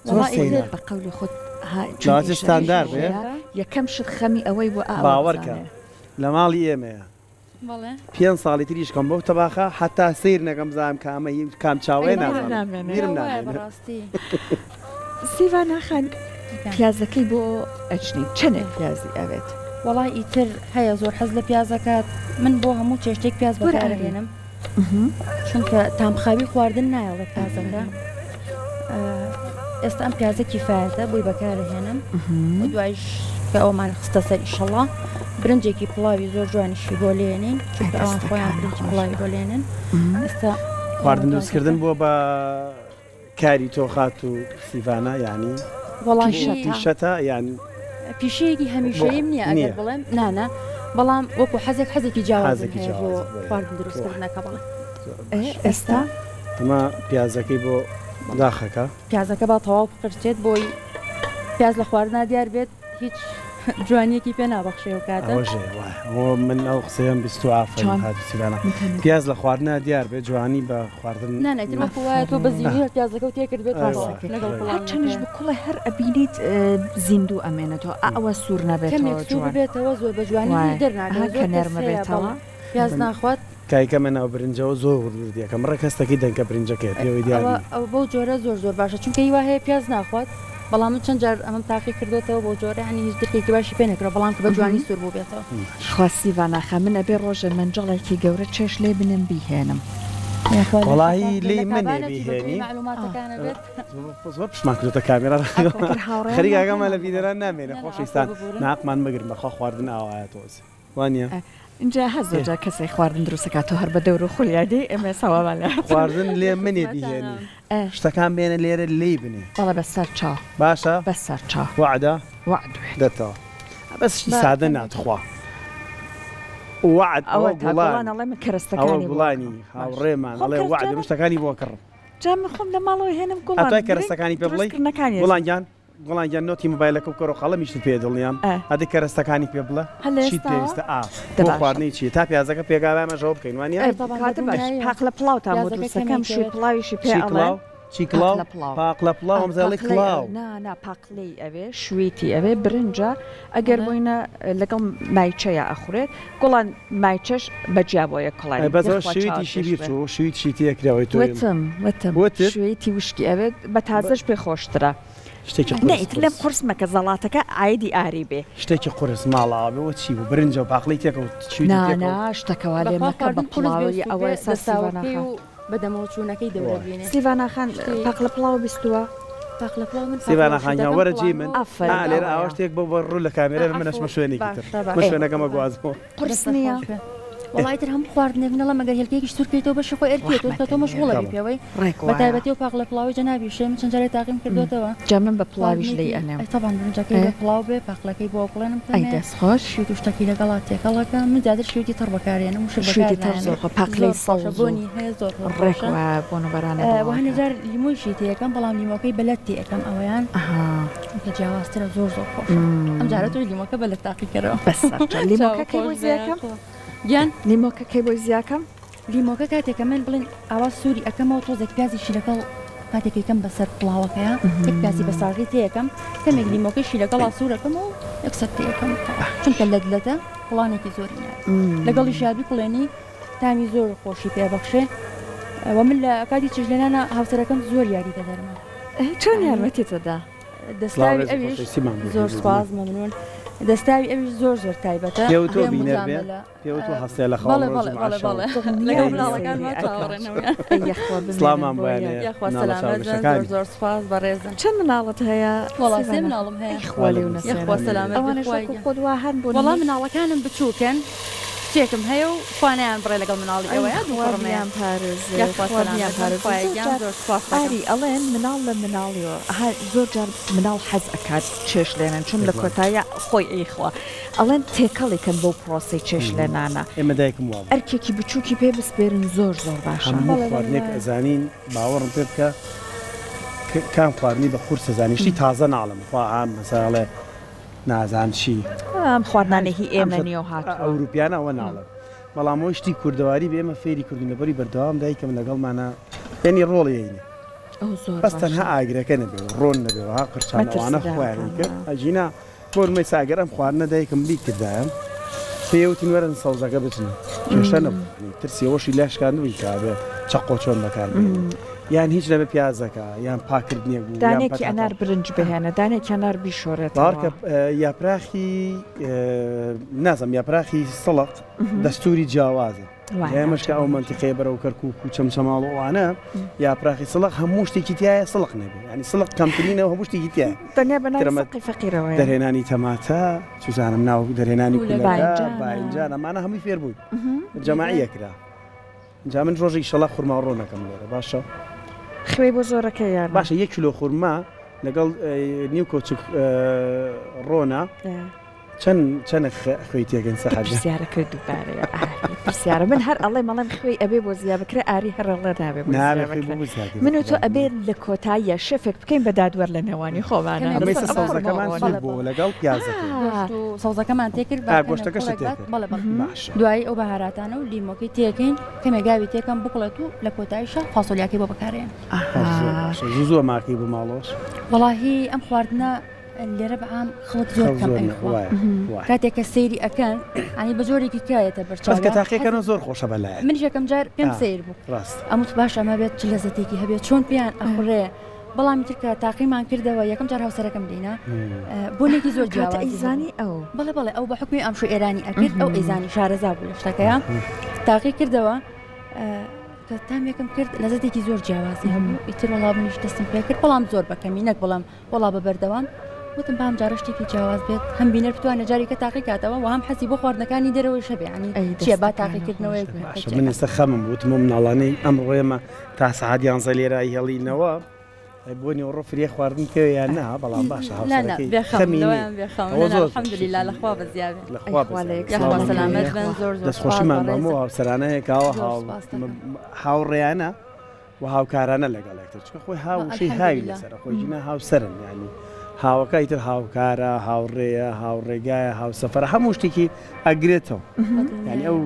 زۆر وەڵا سەیرە. ئیتر بە قەولی خۆت ها چون لەوانەیە ئیشە ستاندار بێ. ئیشەیە. یەکەم شت خەمی ئەوەی بوو ئا ئەوە باوەڕکە بزانێ. لە ماڵی ئێمەیە بەڵێ. پێنج ساڵی تریش کەم بەو تەباخە حەتا سەیر نەکەم بزانم کامە هی کام چاوەیە بیرت نازانم نامێنێ. بیرم وایە نامێنێ. بەڕاستی. سیڤانا خان گیان. پیازەکەی بۆ ئەچنی چەنێک پیازی ئەوێت؟ وەڵا ئیتر هەیە زۆر حەز لە پیازەکات من بۆ هەموو چێشتێک پیاز وەرە ئاری. بەکارئەهێنم چونکە تامخاوی خواردن نایەڵێ پیازەکە ئێستا ئەم پیازە کیفایەتە بۆی بەکارهێنم و دوایش کە ئەومان خستە سەر ئیشەڵا برنجێکی پڵاوی زۆر جوانیشی بۆ لێنین چونکە ئەوان خۆیان برنجی پڵاوی بۆ لێنن ئێستا خواردن دروستکردن بووە بە کاری تۆ خاتوو سیڤانا یانی وەڵاهی پیشەتە یان پیشەیەکی هەمیشەییم نییە ئەگەر بڵێم نانا بەڵام وەکو حەزێک حەزێکی جیاوازم هەیە بۆ خواردن دروستکردنەکە بەڵێ. ئێستا ئەمە پیازەکەی بۆ داخەکە. پیازەکە با تەواو بقرچێت بۆی پیاز لە خواردنا دیار بێت هیچ جوانیەکی پێ نابەخشێ ئەو کاتە. ئەوەش هەیە وایە ئەوە من ئەو قسەیەم بیستووە ئافەرین خاتوو سیڤانا پیاز لە خواردنا دیار بێت جوانی بە خواردن نا نا ئیتر وەکو وایە تۆ بە زیندوو هەر پیازەکەو تێ کردبێت لەگەڵ هەر چەنیش بکوڵێ هەر ئەبینیت زیندوو ئەمێنێتەوە ئا ئەوە سوور نەبێتەوە کەمێک سوور ببێتەوە زۆر بە جوانی هیچ دەرناکەوێت زۆر کە نەرمە بێتەوە پیاز ناخوات. کایکەمە ناو برنجەوە زۆر ورد وردی ئەکەم ڕێک هەستەکەی دەنکە برنجەکەیە پێوەی دیار نیە. ئەوە بەو جۆرە زۆر زۆر باشە چونکە هی وا هەیە پیاز ناخوات بەڵام من چەند جار ئەمەم تاقی کردۆتەوە بەو جۆرە یانی هیچ درکێکی باشی پێ نەکراوە بەڵام کە بە جوانی سوور بووبێتەوە. خوا سیڤانا خان من ئەبێ ڕۆژێ مەنجەڵێکی گەورە چێش لێ بنێم بیهێنم. یاخوا لە وەڵاهی شەفاف بێ لێی لە مەنێ کابانە چی بە گوێی بیهێنی. مەعلوماتەکانە بێت. زۆر پشتمان کردۆتە کامێرا ئەگەر هاوڕێیان خەریک ئاگامان لە ناگەن بینەران نامێنێ نا نا عەفوو خۆشەویستان ببورن. ناقمان مەگرن بەخوا خواردن ئاوایە تۆزێ وانیە؟ ئینجا هەر زۆر جار کەسێک خواردن دروست ئەکات تۆ هەر بە دەور و خولیا دێی ئێمە ئێستا وامان لێ هاتووە. خواردن لێ منێ بیهێنی شتەکان بێنە لێرە لێی بنێ. بەڵێ بە سەر چاو. باشە؟ بە سەر چاو. وەعدە؟ وەعد بێت. دەتەوە بەس شتی سادە نا تخوا. وەعد ئەوە ئەوە تا گوڵان گوڵان ئەڵێ من ئەوە کەرەستەکانی بۆ گوڵانی ئەکڕم. باشە. هاوڕێمان خۆم ئەڵێ کەرەستە وەعدە من شتەکانی بۆ ئەکڕم. جا من خۆم لە ماڵەوە هێنم گوڵان ئەتوای گرنگ کەرەستەکانی پێ بڵێی؟ دروستکردنەکانیەتی. گوڵان گیان گوڵان گیان نۆتی مۆبایلەکە بکەرەوە قەڵەمیشت پێیە دڵنیام ئە. ئەدی کەرەستەکانی پێ بڵێ هەر لە چیت ئێستاوە؟ پێویستە ئا دە بۆ باشە. خواردنی چی تا پیازەکە پێگا با ئێمەش ئەوە بکەین وانیە؟ ئە ئەی تەبعەن کاتە باش بەدڵنیاییەوە پاقلە پڵاوتان بۆ پیازەکە دروست ئەکەم کەمێک شوی ئەوێت. پڵاویشی پێ چی ئەڵێن کڵاو؟ چی کڵاو؟ پاقلە پڵاو. پاقلە پڵاو ئە ئەمزای ئەڵێی پاقلەی کڵاو. ئەوێ نا نا پاقلەی ئەوێ شویتی ئەوێ برنجە ئەگەر بەڵێ. بۆینە لەگەڵ مایچەیا ئەخورێت گوڵان مایچەش بە جیا بۆ یەک ئەی کوڵێن بەس ئەوە یەخوا چاوت شویتیشی پێش بیر بێ. چوو شویتیشی تێ کرێ ئەوەی تۆ وتم وتم وتت؟ شویتی وشکی ئەوێت بە بە تازەش پێ خۆشترە. شتێکی نا قورس ئیتر لێم قورس. قورس مەکە زەڵاتەکە ئایدی ئاری بێ. شتێکی قورس ماڵاوا بێ وە چی بوو برنجە و پاقلەی تێکەوت شویتی نا تێکەوت. نا شتەکە وا لێ بەخوا مەکە بە خواردن قورس بێ و پڵاوی سوور ئەوە بێ ئێستا سیڤانا دەستاوەکەی خان. و بەدەمەوە چوونەکەی دەورە وای. بینێ سیڤانا خان شتی. پاقلە پڵاو بیستووە؟ پاقلە پڵاو من پاقلە سیڤانا و خان گیان شویتەکەم وەرە جێی من کوڵاندووە. ئافەرین ئا لێرە ئاوا ئەوەیە. شتێک بۆ بە ڕوو لە کامێرا ئا من ئەچمە عەفوو شوێنێکی تر باشە من باشە ئێ شوێنەکەم بەخوا. ئەگوازمەوە. قورس دەستت نییە؟ خۆش بێ. وەڵا ئیتر هەموو خواردنێک نەڵێم ئەگەر هێلکەیەکیش سوور کەیتەوە بەشی خۆی ئەرکیە تۆ ڕەحمەتت تۆ مەشغوڵە لێ بی بەڵێ. پێوەی ڕێک بە وایە. تایبەتی ئەو پاقلە پڵاوەی جەنابیشێ من چەند جارێ تاقیم کردۆتەوە جا من بە پڵاویش لێی خواردنێکی ئەنێم. ئەی تەبعەن برنجەکەی ئێ. بێ پڵاو بێ پاقلەکەی بۆ ئەکوڵێنم ئەی کەمێ دەست خۆش. شویت و شتەکی لەگەڵا تێکەڵ ئەکەم من زیاتر شویتی تەڕ بەکارێنم وشک بەکار شویتی تەڕ نایەنم زۆر خۆ پاقلەی زۆر خۆشە سەوز و بۆنی هەیە زۆر زۆر ڕێک خۆشە وایە بۆن و بەرانێ وە بڵاو هەنێ ئەکات. جار لیمۆیشی تێ ئەکەم بەڵام لیمۆکەی بە لەت تێ ئەکەم ئەوەیان ئەها. چونکە جیاوازترە زۆر زۆر خۆشە ئەم جارە تۆش لیمۆکە بە لەت تاقیکەرەوە. بەسەرچاو چاو لیمۆکە کەی خۆش بۆی بێ زیاکەم؟ یاخوا گیان. لیمۆکە کەی بۆی زیاکەم؟ لیمۆکە کاتێک کە من بڵێن ئاوا سووری ئەکەمەوە تۆزێک پیازیشی لەگەڵ کاتێک ئەیکەم بەسەر پڵاوەکەیا یەک پیازی بە ساغی تێ ئەکەم کەمێک لیمۆکەشی لەگەڵا سوورەکەمەوە یەکسەر تێ ئەکەم چونکە لەت لەتە کوڵانێکی زۆری ناوێت لەگەڵیشیا بیکوڵێنی تامی زۆر خۆشی پێ بەخشێ وە من لە کاتی چێشتلێنانا هاوسەرەکەم زۆر یاریدەدەرمە چۆن یانی یارمەتیت ئەدا؟ دەستاوی سڵاو ڕێز و ئەویش خۆشەویستیمان بۆ زۆر هێزی سوپاس زمان. مەمنون دەستاوی ئەویش زۆر زۆر تایبەتە پێوە تۆ بێ بینەر بێ مجاملە پێوە تۆ هەستێ لە خەوە بەڵێ ڕۆژ بەڵێ جومعە بەڵێ شەو بەڵێ لەگەڵ دڵنیای مناڵەکانما سەیری ئەکەم. چاوەڕێن هەموویان ئەی یەخوا بمێنن سڵاومان بۆ بۆیان یەک. هەیە یاخوا مناڵە سەلامەت بن زۆر چاوگەشەکانی. زۆر سوپاس بەڕێزن. چەند مناڵت هەیە وەڵا سێ سیڤانا؟ مناڵم هەیە. ئەی خوا خوا لێو لە یەخوا نەسێنێت. سەلامەت بێ ئەوانەش خوای وەکو گیان. خۆت وا هەن بۆ وەڵا نموونە؟ مناڵەکانم بچووکن کچێکم هەیە و خوا نەیانبڕێ لەگەڵ مناڵی ئەی ئێوەیا دوو خوا کوڕم هەیە. بیان پارێزێ یاخوا خوا بیان سەلامەت بن پارێزێ خوایە زۆر گیان جار زۆر سوپاست دەکەم. ئاری ئەڵێن مناڵ لە مناڵیەوە ئەها زۆر جار مناڵ حەز ئەکات چێشت لێنێن چون لە بێگومان. کۆتاییا خۆی ئەیخوا ئەڵێن تێکەڵی کەن بەو پرۆسەی چێشت لێنانە ئێمە دایکم وابوو. ئەرکێکی بچوکی پێ بسپێرن زۆر زۆر باشە. هەموو بەڵێ بەڵێ خواردنێک وایە. ئەزانین باوەڕم پێ بکە کام خواردنی بە قورس ئەزانی شتی تازە ناڵێم خوا عام مەسەلەن ئەڵێ نازانم چی ئەم خواردنانە هی ئەم ئێمە شت نییە و هاتووە. ئەوروپیانە ئەوە ناڵێم بەڵام ئەوەی شتی کوردەواری بێ ئێمە فێری کردوین لەبەری بەردەوام دایکم لەگەڵمانە یعنی ڕۆڵی ئەینێ ئەو زۆر بەس تەنها باشە. ئاگرەکە نەبێ و ڕۆن نەبێ و ها قرچان مەترسی ئەوانە خۆیانی دارەکان کرد ئەگینا. بۆ نموونە ئێستا ئەگەر ئەم خواردنە دایکم بیکردایە پێی وتین وەرن سەوزەکە بچنن کێشە نەبوو یانی ترسی ئەوەشی لا شکاندبووین کە ئەبێ چەقۆ چۆن بەکار بهێنین یان هیچ نەبێ پیازەکە یان پاکردنێک بوو یان دانێکی پەتاتە ئەنار برنج بهێنە دانێکی ئەنار بیشۆرێتەوە. باوەڕکە یاپراخی نازم یاپراخی سڵق دەستوری جیاوازە ئێمەش کە ئەو مەنتیقەیە بەرەو کەرکوک و چەمچەماڵ و ئەوانە یاپراخی سڵق هەموو شتێکی تایە سڵق نەبێ ینی سڵق کەمترینەوە هەموو شتێکی تایە تەنیا بە ناوی سەقی فەقیرەوەیە. دەرهێنانی تەماتە چوزانم ناو دەرهێنانی کولەکە باینجان ئەمانە هەمووی فێر بووین جەماعیە کرا جا من ڕۆژێک ئیشەڵا خورما ڕۆن ئەکەم لێرە باشە. خوێی بۆ زۆرەکەی یان نا؟ باشە یەک کیلۆ خورما لەگەڵ نیو کۆچک ڕۆنە چەند چەنە خوێی تێکەین سەحەر جان؟ پرسیارەکە دووبارەیە ئاری پرسیارە من هەر ئەڵێم ئەڵێم خوێی ئەبێ بۆ زیا بکرێ ئاری هەر ئەڵێ نابێ بۆ زیا نابێ خوێی بکرێ بۆ زیا من و بکرێ تۆ ئەبێ لە کۆتاییە شێفێک بکەین بە دادوەر لە نێوانی خۆمانە ئەمەی لەسەر سە ئەم خورما سەوزەکەمان ڕۆنە سوور بووە لەگەڵ پیازەکەی. گۆشت و سەوزەکەمان تێکرد با ئا کەمێک گۆشتەکەشت کوڵێک بات تێکرد بەڵێ بەڵێ باشە. دوایی ئەو بەهاراتانە و لیمۆکەی تێکەین کەمێک ئاوی تێکەم بکوڵێت و لە کۆتاییشا فاسۆلیاکەی بۆ بەکارێنم. هەر زۆر باشە زوو زوو ئەماکەی بۆ ماڵۆش. وەڵاهی ئەم خواردنە لێرە بە عام خەڵک زۆر خەڵک کەم زۆر نە ئەیخوا وایە وایە. کاتێک کە سەیری ئەکەن یانی بە جۆرێکی کایەتە بەس کە بەرچاویان تاقیەکەنەوە زۆر خۆشە بەلایان. منیش یەکەم جار پێم ئا سەیر بوو ڕاستە. ئەموت باشە ئەمە بێت چ لەزەتێکی هەبێت چۆن پێیان ئەخورێ بەڵام ئیتر کە تاقیمان کردەوە یەکەم جار هاوسەرەکەم دینا بۆنێکی زۆر کاتە جیاوازی هەبوو. ئەیزانی ئەو. بەڵێ بەڵێ ئەو بە حوکمی ئەمشۆ ئێرانی ئەکرد ئەو ئەیزانی شارەزا بوو لە شتەکەیا تاقی کردەوە کە تامێکم کرد لەزەتێکی زۆر جیاوازی هەبوو ئیتر وەڵا منیش دەستم پێ کرد بەڵام زۆر بە کەمی نەک بڵێم وەڵا بە بەردەوام وتم با ئەم جارە شتێکی جیاواز بێت هەم بینەر بتوانێت جارێکە تاقی کاتەوە و هەم حەزی بۆ خواردنەکانی دەرەوەیش هەبێ یانی ئەی چییە با دەستەکانت خۆش تاقیکردنەوەیەک بێ. باشە من ئێستا خەمم بوو وتم ئەو مناڵانەی ئەمڕۆ ئێمە تا سەعات یانزە لێرە ئەیهێڵینەوە ئەی بۆ نیوەڕۆ فریای خواردن بکەوێ یان نا بەڵام باشە نا نا هاوسەرەکەی بێخەم خەمی نییە لەوەیان بێخەم ئەوە نا نا زۆر زۆر الحمدللە شتێکی لە خوا بەزیا بێ لە ئەی خوا خوا لە بەزیا یەک بێ یاخوا سڵاومان سەلامەت سەلامەت لێیە بن بێ زۆر زۆر سوپاس دەستخۆشیمان بە هەموو بەڕێزت هاوسەرانەیە کە ئاوا زۆر هاو سوپاس دەکەم هاوڕێیانە و هاوکارانە لەگەڵ یەکتر چونکە خۆی هاو وشەی هاوی الحمدللە لەسەرە خۆی ژینا هاوسەرن یانی هاوەکە ئیتر هاوکارە هاوڕێیە هاوڕێگایە هاوسەفەرە هەموو شتێکی ئەگرێتەوە یانی ئەو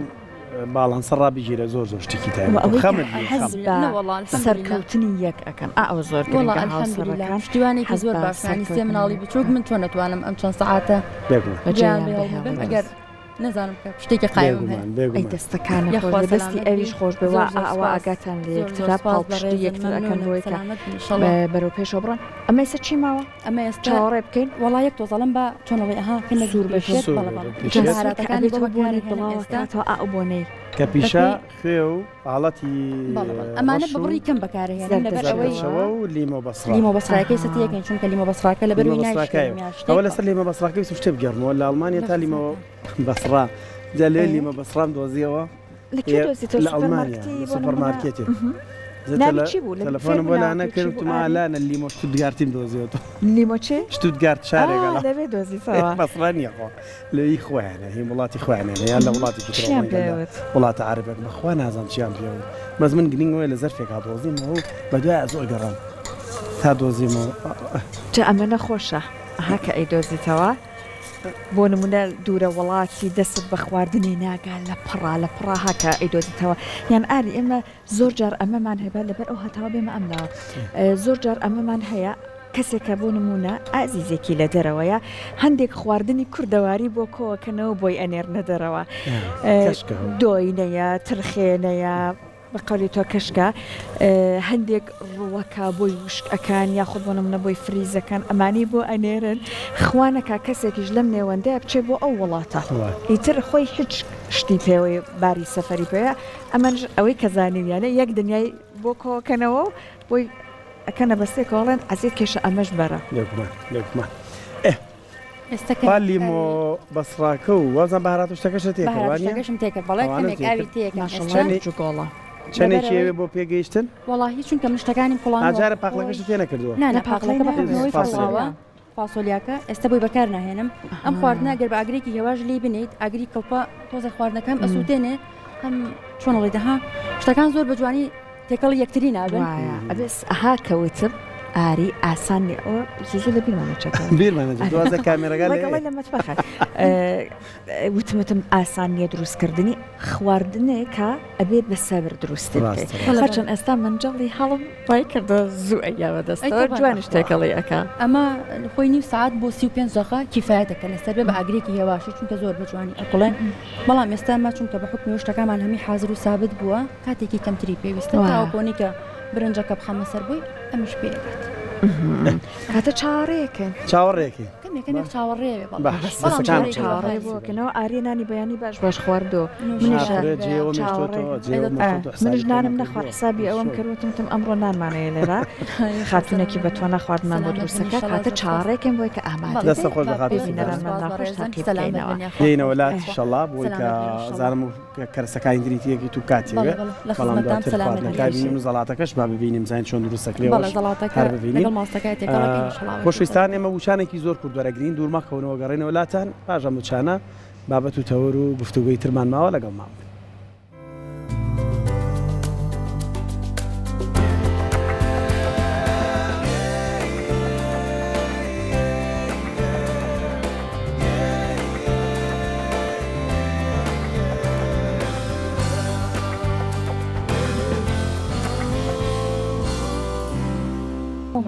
باڵانسە ڕابگیرە زۆر زۆر شتێکی و تایبەتە ئەوەی کە خەمت نییە حەز خەم بە نە وەڵا الحمدللە سەرکەوتنی یەک ئەکەن ئا ئەوە زۆر وەڵا گرنگە الحمدللە هاوسەرەکان پشتیوانێکی حەز زۆر بە باشن یانی سێ سەرکەوتنی مناڵی یەک بچووک بکەن من چۆن ئەتوانم ئەم چەند سەعاتە بێگومان بەجێیان گوێیان بێڵم بم بهێڵن ئەگەر نەزانم کە شتێکی قایمم هەیە. بێگومان ئەی بێگومان. دەستەکانت یاخوا خۆش بێ دەستی سەلامەت ئەویش بی خۆش بێ وا زۆر زۆر ئاوا سوپاس ئاگاتان لە زۆر زۆر یەکترە سوپاس پاڵپشتی بەڕێزن یەکتر ئەکەن مەمنونم بۆی کە سەلامەت بن ئیشەڵا. بەرەو پێشەوە بڕۆن ئەمە ئێستا چی ماوە ئەمە ئێستا چاوەڕێ بکەین وەڵا یەک تۆزەڵم بە چۆن ئەڵێی ئەها کەمێک سوور بێت پیشێت سوور بەڵێ بێت بەڵێ پیشێت. جا سوور کە بەهاراتەکانی بۆ ئەبێتەوە بۆنی بەکارهێنم بڵاوە ئێستا کاتەوە ئا ئەو بۆنەی کە پیشە بەپێی خوێ و حاڵەتی بەڵێ بەڵێ ئەمانە ڕەش بە و بڕی کەم بەکارهێنم لەبەر ئەوەی زەردەچەوە و لیمۆ بەسڕا. لیمۆ بەسڕاکەی ئەها. سەتیەکەین چونکە لیمۆ بەسڕاکە لەبەر لیمۆ ئەوەی بەسڕاکایە نایشکێنم یان شتێک ئەوە بەڵێ لەسەر لیمۆ بەسڕاکە ویستم شتێ بگێڕمەوە لە ئەڵمانیا لە تا لیمۆ خزمەتان بەسڕا جا لەوێ ئێ لیمۆ بەسڕام دۆزیەوە لە کوێ ئێ دۆزیتەوە لە ئەڵمانیا سوپەرمارکتی لە بۆ نمونە سوپەرمارکێتێ جا ناوی تەلە چی بوو لە فێر تەلەفۆنم بوو بۆ لانە ناوەکەی کرد چی بوو وتم ئا ئاری لانە لیمۆ شتوتگارتیم دۆزیەوە لیمۆ چێ شتوتگارت شارێکە ئا لە لەوێ دۆزیتەوە بەسڕا نییە خۆ لە ئی خۆیانە هی وڵاتی خۆیانە یان لە وڵاتێکی ترەوە چیان ڕەنگە لە پێوت؟ وڵاتە عەرەبێک بەخوا نازانم چیان پێوت بەس من گرینگ ئەوەیە لە زەرفێکا دۆزیمەوە و بەدوایا زۆر گەڕام تا دۆزیمەوە. جا ئەمە نەخۆشە ئەها کە ئەیدۆزیتەوە بۆ نمونە دوورە وڵاتی دەستت بە خواردنی ناگا لە پڕا لە پڕا ها کە ئەیدۆزیتەوە یان ئاری ئێمە زۆر جار ئەمەمان هەیە با لەبەر ئەو هەتاوە بێمە ئەم لاوە زۆر جار ئەمەمان هەیە کەسێکە بۆ نمونە ئازیزێکی لە دەرەوەیە هەندێک خواردنی کوردەواری بۆ کۆکەنەوە بۆی ئەنێرنە دەرەوە دۆینەیە ترخێنەیە بە قەولی تۆ کەشکە هەندێک ڕووەکە بۆی وشک ئەکان یاخود بۆ نمونە بۆی فریزەکان ئەمانی بۆ ئەنێرن خوانەکە کەسێکیش لەم نێوەندەیە بچێ بۆ ئەو وڵاتە ئیتر خۆی هیچ شتی پێوەی باری سەفەری پێوەیە ئەمەنش ئەوەی کە زانیویانە یەک دنیای بۆ کۆکەنەوە و بۆی ئەکەنە بەسێکەوە ئەڵێن عەزیەت کێشە ئەمەش بەرە. بێگومان بێگومان ئێ ئێستا کە با لیمۆ بەسڕاکە و وازان بەهارات و شتەکەشت تێکرد بەهارات وانیە؟ شتەکەشم تێکرد بەڵێ ئەوانەم کەمێک ئاوی تێکرد. تێکەم ماشەڵڵا ئێستا چەنێ جوگۆڵە. چەنێکی لەبەرئەوەی ئەوێ بۆ پێگەیشتن؟ وەڵاهی چونکە من شتەکانیم کوڵاندوە ئاجارە خۆی پاقلەکەشت تێ نەکردووە؟ نا نا نا پاقلەی پاقلەکە بە ناوێ حوکمی ئەوەی فاسۆلیا. کوڵاوە فاسۆلیاکە ئێستا بۆی بەکار ناهێنم ئەم خواردنە گەر بە ئاگرێکی هێواش لێی بنێیت ئاگری کڵپە تۆزێک خواردنەکە هەم ئەسووتێنێ هەم چۆن ئەڵێی دەها شتەکان زۆر بە جوانی تێکەڵی یەکتری نابن. وایە ئەبێ ئەها کە وتم. ئاری ئاسان نیە ئەوە زوو زوو لە بیرمان دەچێتەوە. بیرمان دەچێت دوازە کامێرەکان لە ڕێگەڵی لە مەتبەخە وتم وتم ئاسان نییە دروستکردنی خواردنێکە ئەبێ بە سەبر دروستی بکەی ڕاستە ڕاستە. هەرچەند ئێستا مەنجەڵی هەڵم ڕای کردووە زوو ئەیا ئەی بەدەستەوە تەبعەن جوانیش تێکەڵی ئەکا. ئەمە خۆی نیو سەعات بۆ 35 دەقە کیفایەتەکە لەسەر بێ بە ئاگرێکی هێواشی چونکە زۆر بە جوانی ئەکوڵێن بەڵام ئێستا مە چونکە بە حوکمی شتەکانمان هەمی حازر و سابت بووە کاتێکی کەمتری پێویستە وایە. تاوەکو ئەوەی کە برنجەکە بخەمە سەر بۆی ئەمیش پێ ئەگات. کاتە چاوەڕێکەین. چاوەڕێکەین. کەمێ کەمێک چاوەڕێ بێ بەڵام. باش بەڵام دەستەکان چاوەڕێ چاوەڕێ بۆ بۆکەنەوە ئاریە نانی بەیانی باش باش خواردۆ منیش ئاخرێ جێوە چاوەڕێ مێشتۆتەوە جێوە مێشتۆتەوە حسابی منیش خۆمان نانم نەخوارد کردووە. حسابی ئەوەم کرد وتم وتم ئەمڕۆ نانمان هەیە لێرە خاتوونێکی بەتوانا خواردنمان بۆ سەلامەت بن دروستەکە ئینشەڵا کاتە زۆر سوپاس. چاوەڕێکەین بۆی کە ئامادە دەستە بێ خۆش بە خاتوو سیڤانە. بینەرانمان ناخۆش تاقی بکەینەوە. دێینەوە لات ئینشەڵا بۆی کە سەلامەت بن ئینشەڵا. زانم کەرەسەکانی تری تێکی تو کاتێ بەڵێ بەڵێ لە بەڵام خزمەتدام دواتر سەلامەت بن خواردنەکە بینیم و زەڵاتەکەش با ببینیم زانین چۆن دروست دەکرێ بەڵێ ئەوەش زەڵاتەکە هەر ببینین لەگەڵ ماستەکە تێکەڵەکەین ئینشەڵا بە خۆشەویستان ئێمە وچانێکی زۆر کورت وەرەگرین دوور مەکەونەوە گەڕێنەوە لاتان پاش ئەم وچانە بابەت و تەوەر و گفتوگۆی ترمان ماوە لەگەڵمان بن.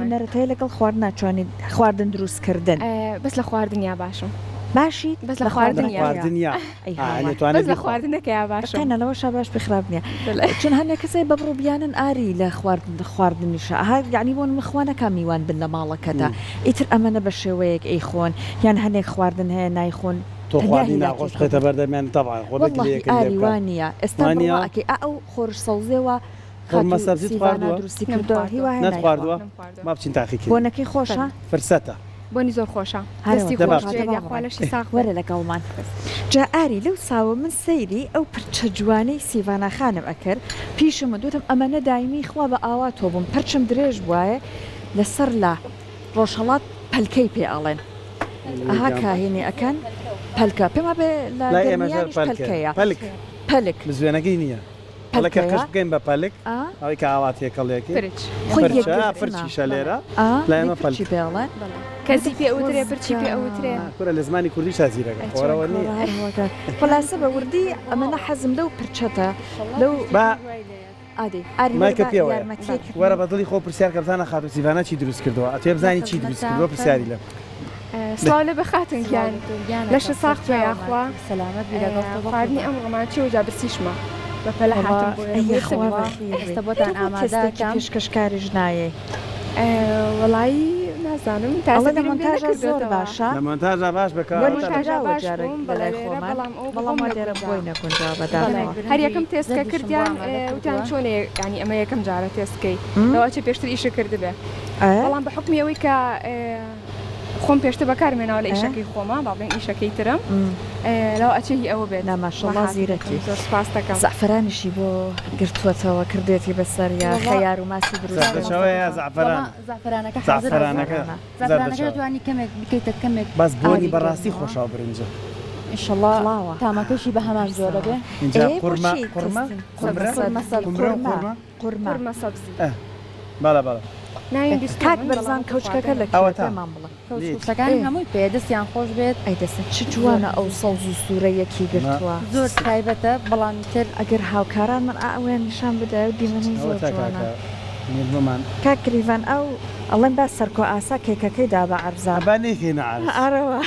هونەرت هەیە لەگەڵ خواردنا چۆنی خواردن دروست کردن؟ بەس لە خواردنیا باشم. باشیت؟ بەس لە خواردنیا. خواردنیا. ئەی ئا هاوار. دەتوانێت بەس لە بیخوا. خواردنەکەیا باشم. قەینا لەوەشا باش بی خراپ نیە. چون هەنێ کەس هەیە بە بڕوبیانن ئاری لە خواردن خواردنیشا ئەها یەعنی بۆ نمونە خوا نەکا میوان بن لە ماڵەکەتا ئیتر ئەمەنە بە شێوەیەک ئەیخۆن یان هەنێک خواردن هەیە نایخۆن تۆ تەنیا خواردنی هیلاکی ناخۆش خۆت بخەیتە بەردەمیان تەبعەن خۆ بێ وەڵڵاهی گلەیەکت لێ ئاری بکا وا نییە ئێستا وا نییە؟ بڕوا ئەکەی ئا ئەو خۆرش سەوزێ وا قورمە خاتوو سەبزیت سیڤانا خواردووە؟ دروستی نەم کردووە خواردووە. هی وایە نەت نایخوا خواردووە؟ نەم خواردووە. با بچین تاقی کەین. بۆنەکەی خۆشە؟ فرسەتە. بۆنی زۆر خۆشە هەرەوە دەستی دە با خۆش بچین. بێت یاخوا لەشی ساغ بێت. وەرە لەگەڵمان. جا ئاری لەو ساوە من سەیری ئەو پرچە جوانەی سیڤانا خانم ئەکرد پیشم وت وتم ئەمەنە دایمی خوا بە ئاواتۆ بووم پرچم درێژ بوایە لەسەر لە ڕۆژهەڵات پەلکەی پێ ئەڵێن ئەها کاهینی ئەکەن پەلکە پێم وابێ لە لای ئێمەش هەر گەرمیانیش پەلکەیە پەلکەیە پەلک پەلک بزوێنەکەی نییە ئەڵێ کە پەلکەیە قژ بکەین بە پەلک ئا ئەوەی کە ئاوا تێکەڵێکی پرچ خۆی پرچە یەکگرتنە پرچیشە لێرە ئا لای دەی ئێمە پرچی پەلک پێ ئەڵێن کەزی وتم پێ ئەوترێ پرچی پێ خۆزگە ئەوترێ کورە لە زمانی کوردیشا زیرەکە ئەی چۆن خۆرەوە کوڕە نییە هەر هەڵەکە خولاسە بە وردی ئەمەنە حەزم لەو پرچەتە لەو با ئادەی ئاری وەرە مایکە با پێوەیە یارمەتیەکت وەرە بە دڵی خۆ پرسیار کە بزانە خاتوو سیڤانا چی دروست کردووە ئەتوێ لە بزانی چی دروست خزمەتام کردووە پرسیاری فەرموو. لێ بکە سڵاو لێ بێ خاتون سڵاو گیان لە تۆ گیانەکەم لەشت ساغ بێ سەرچاومان یاخوا سەلامەت بی لەگەڵ تۆ خواردنی بەقوربان. ئەمڕۆمان چیە جا برسیشمە بە پەلە وەڵا هاتم بۆ ئێرە ئەی بۆیە یەخوا سەبری بەخێر ئێستا بێی بۆتان تۆ بۆ ئامادە تێستێکی ئەکەم. پێشکەشکاریش نایەی؟ وەڵایی نازانم تا ئەڵێ ئێستا لە بیرم لێ مۆنتاژا زۆر نەکردۆتەوە. باشە. لە مۆنتاژا باش بە کە لە وەری مۆنتاژا گیراوە باش جارێک بووم لە بەڵێ لای لێرە خۆمان بەڵام ئەوە بۆ بەڵام خۆم وا دیارە نەگونجا. بۆی نەگونجاوە بەڵێ بەداخەوە. هەر برنجی یەکەم تێست کە زەردیشم بۆ کردیان ئامادە وتیان کردووە. چۆنێ یانی ئەمە یەکەم جارە تێست کەی لەوە ئەچێ پێشتر ئیشت کردبێ ئە؟ بەڵام بە حوکمی ئەوەی کە خۆم پێشتر بەکارم هێناوە لە ئە؟ ئیشەکەی خۆما با بڵێین ئیشەکەی ترم لەوە ئەچێ هی ئەوە بێت نا ماشەڵا مەحاکم زیرەکی. زۆر سوپاس دەکەم. زەعفەرانیشی بۆ گرتووەتەوە کردوێتی بەسەر یا وەڵا خەیار و ماسی دروست وەڵا کردووە. زەردەچەوەیە یا زەعفەران؟ وەڵا زەعفەرانەکە حازرە زەعفەرانەکە زەعفەرانە. زەعفەرانەکە زەردەچەوە. دەتوانی کەمێک بکەیتە کەمێک بەس بۆنی ئاوی بەڕاستی گەرمەوە. خۆشە ئەو برنجە. ئینشەڵا کڵاوە. تامەکەشی بە هەمان جۆرە بێ. ئینجا ئێ قورمە بۆچی قورمە تێستن قومرە قورمە سەبزی قومرە و قورمە قورمە قورمە قورمە سەبزی. ئە بەڵێ بەڵێ. ناویم بیستووە کاک من بەڵام بەرزان وەکو کەوچکەکە خواردن لە کوێ ئەوەتا پێمان بڵێ. کەوچک لێت. و شتەکانم ئێ. هەمووی پێیە دەستیان خۆش بێت. ئەی دەستت چ زۆر جوانە ئەو سەوز و سوورە یەکی ئەمە گرتووە. زۆر تایبەتە بەڵام ئیتر. ئەگەر هاوکاران من ئا ئەوەیان نیشان بدایە و دیمەنەی زۆر ئەوەتا جوانە. کاکە مێردمەمان. کاک کریڤان ئەو ئەڵێن با سەرکۆ ئاسا کێکەکەی دا بە عەرزا. با نەیکەینە عەرز. ئارەوە.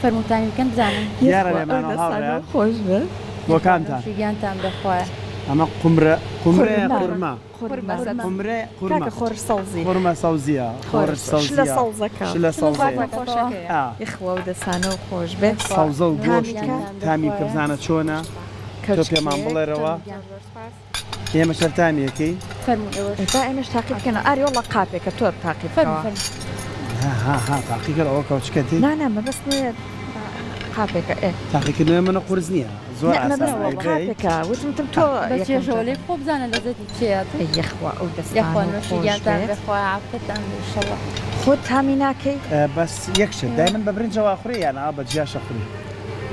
فەرموو تامی بکەن بزانم. دیارە یەخوا ئەو لێمانەوە دەستانەو هاوڕێیان. خۆش بێت. بۆ کامتان؟ نۆشی گیانتان بێ خوایە. ئەمە قومرە قومرەیە قورمە. قورمە. قورمە. قورمە. قومرە قورمە. کاکە خۆرش سەوزی. قورمە سەوزیە خۆرش شلە سەوزیە سەوزەکە. شلە سەوزەیە. خواردنە خۆشەکەیە. ئا. یەخوا ئەو دەستانەو خۆش بێت. سەوزە و تامی گۆشت و کە. تامی بکە بزانە چۆنە تۆ پێمان کەوچکێک. بڵێرەوە. زۆر زۆر سوپاس. ئێمەش هەر تامی ئەکەین. فەرموون ئێوەش. با ئێمەش تاقی بکەینەوە ئاری وەڵا قاپێکە تۆ تاقی فەرموو بکەوە. فەرموو. ها ها ها تاقی کەرەوە ئەوە کەوچکە دەی. نا نا مەبەستم ئەوەیە قاپێکە ئێ. تاقیکردنەوەی منە قورس نییە زۆر نا ئاسانە مەبەستم ئەی بەی. قاپێکە وتم وتم تۆ بە یەکەم چێژەوە جار. لێ بخۆ بزانە لەزەتی چییە. ئەی یەخوا ئەو یەخوا دەستانەو نۆشی خۆش گیانتان بێت. بێ خوایە عافیەتان بێ ئیشەڵا. خۆت تامی ناکەی؟ بەس یەک شت دای من بە برنجەوە ئەخورێ یان ئاوا بە جیاش ئەخورێ؟ نا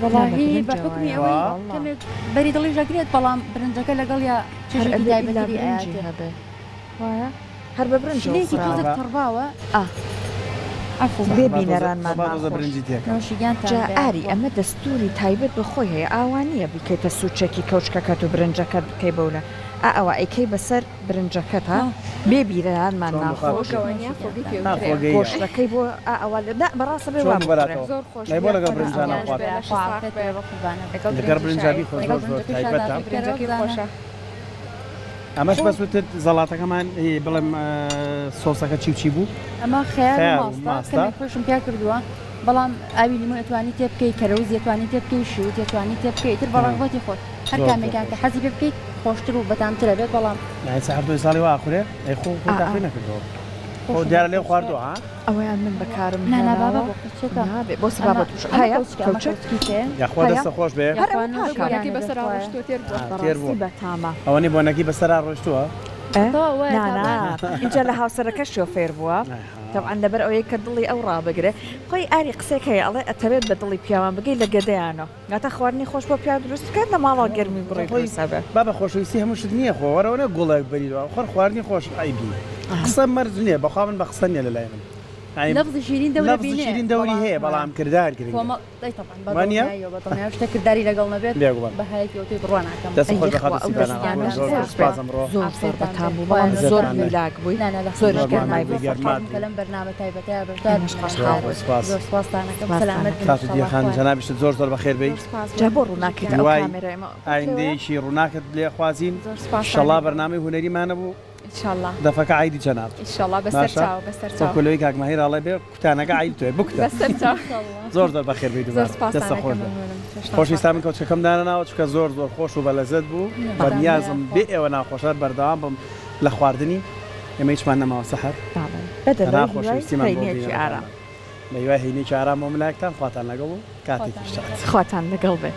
بە وەڵاهی بە برنجەوەیە حوکمی ئەوەی وەڵا. کەمێک بەری دڵیش ئەگرێت بەڵام برنجەکە لەگەڵیا هەر چێژێکی ئەبێ ئیلا تایبەتری برنجی ئەیاتێ. هەبێ وایە؟ هەر بە برنجەوە شلەیەکی خوراوە. تۆزێک تەڕباوە. ئا. عەفوو. بێ با تۆزێ بینەرانمان با تۆزێ ناخۆش. برنجی تێکەم. نۆشی گیانتان جا بێ ئاری عەفوو. ئەمە دەستوری تایبەت بە خۆی هەیە ئاوا نییە بیکەیتە سوچێکی کەوچکەکەت و برنجەکەت بکەی بەولا ئا ئەوا ئەیکەی بەسەر برنجەکەتا بێ بیرەرانمان چۆن بوو ناخۆش. خاتوو؟ فۆگەوە نیە فۆگەی پێ ها وترێ. فۆگەیە. گۆشتەکەی بۆ ئا ئەوا لە نا بەڕاستە بێ چۆن وا بوو بخورێ. بەلاتەوە؟ زۆر خۆش ئەی بوو بۆ لەگەڵ یاخوا برنجا گیان ناخوات؟ بێ لەشت خوا ساغ عافیەت بێ بێ بەقوربانە بێ. لەگەڵ لەگەڵ برنجیشا برنجا ئەی بیخۆ لەگەڵ زۆر زۆر برنجەکەیشا تایبەتە. داخی برنجەکەی خۆشە. ئەمەش بەس وتت زەڵاتەکەمان بڵێم سۆسەکە چی و چی بوو؟ ئەمە خەیار خەیار و و ماستە ماستە. کەمێک خوێشم پیا کردووە بەڵام ئاوی لیمۆ ئەتوانی تێ بکەی کەرەوز ئەتوانی تێ بکەی شیوت ئەتوانی تێ بکەی ئیتر بە ڕەغبەتی خۆت هەر زۆر زۆر کامێکیان کە خۆشە. حەزی پێ بکەیت خۆشتر و بەتامترە بێت بەڵام یانی سەحەر تۆی ساڵی وا ئەخورێ؟ ئەی خۆ خۆی ئا ئا. تاقی نەکردەوە خۆ خۆشم دیارە لێو خۆشترە. خواردووە ها؟ ئەوەیان من بەکارم نا نا بابە هێناوە بۆ کەوچکە نابێ بۆ ئەمە سبابە توش ئەمە هەیە کەوچکە ئەمە کەوچک کەوچکی تێ یاخوا هەیە دەستە خۆش بێ. هەر یاخوا ئەوە نۆش پاکە گیانە بۆنەکەی بێ بەسەرا خوایە. ڕۆشتووە تێر بووە. ها تێر بەڕاستی بووە. بەتامە. ئەوەنەی بۆنەکەی بەسەرا ڕۆشتووە؟ ئە تەواو وایە نا نا تابان. ئینجا لە هاوسەرەکەشیەوە فێر بووە تەبعەن لەبەر ئەوەی کە دڵی ئەو ڕابگرێ خۆی ئاری قسێک هەیە ئەڵێ ئەتەوێت بە دڵی پیاوان بگەی لە گەدەیانەوە واتا خواردنی خۆش بۆ پیاو دروست بکات لە ماڵەوە گەرمی گوڕی خۆی دروست ئەبێ. بابە خۆشەویستی هەموو شت نییە خۆ وەرەوە نە گوڵێک بەری خۆر خواردنی خۆش عەیب نییە قسە مەرج نییە بەخوا من بە قسە نییە لەلای من یانی لەفزی شیرین دەورە لەفزی بینێ شیرین دەوری بەڵام هەیە بەڵام کردار گرنگە کۆمەڵ دەی تەبعەن بە وا نییە؟ دڵنیاییەوە بە دڵنیایەوە شتێک کرداری لەگەڵ نەبێت بێگومان بەهایەکی ئەوتۆی بڕوا ناکەم. دەست ئەی خۆش بە یەخوا خاتوو ئەو سیبانا دەستیان خاتوون زۆر زۆر خۆش بێ سوپاس ئەمڕۆ زۆر زۆر عافیەتان بەتام بێ بوو خوایە بەڵام زۆر عزەتمان بێ. هیلاک بووی نا نا لە زۆریش زۆر خزمەتتان گەرمای ماندوو بوو بووی زۆر خۆشحاڵ گەرمات بووم کە بوو. لەم بەرنامە تایبەتەیا بەشدار ئێمەش بووم خۆشحاڵ زۆر زۆر بووین سوپاس. زۆر سوپاستان ئەکەم سوپاستان سەلامەت بن ئەکەین. خاتوو ئینشەڵا دیەخان خوایە. جەنابیشت زۆر زۆر بەخێر بێی. زۆر سوپاس بۆ جا بۆ بژی ڕووناکیت گیان. ئەو هیوای کامێرای ئێمە پێوەیە؟ ئایندەیەکی ڕووناکت لێ خوازین زۆر سوپاستان ئیشەڵا ئەکەم. بەرنامەی هونەریمان هەبوو ئینشەڵا. دەفەکە عەیدی جەنابت. ئینشەڵا بەسەر باشە چاو بەسەر چاو. وەکو لەوەی کاک ماهیر ئەڵێ بێ کوتانەکە عەیدی تۆیە بکوتە. بەسەر چاو. زۆر زۆر بەخێر بێی زۆر دووبارە سوپاستان دەستت ئەکەم خۆش بێ. مەمنونم. چەشتان خۆشی ساغ ستا من بێ. کەوچکەکەم دانەناوە چونکە زۆر زۆر خۆش و بەلەزەت بوو بەنیازم بێ ئێوە ناخۆشە بەردەوام بم لە خواردنی ئێمە هیچمان نەماوە سەحەر بەڵێ بەدە تەنها لەوەی هیوای خۆشەویستیمان بۆ هەینیەکی ئارام. بینەرەکانمان بە هیوای هەینیەکی ئارام بۆ ملایەکتان خواتان لەگەڵ و کاتێکی شاد. خواتان لەگەڵ بێ.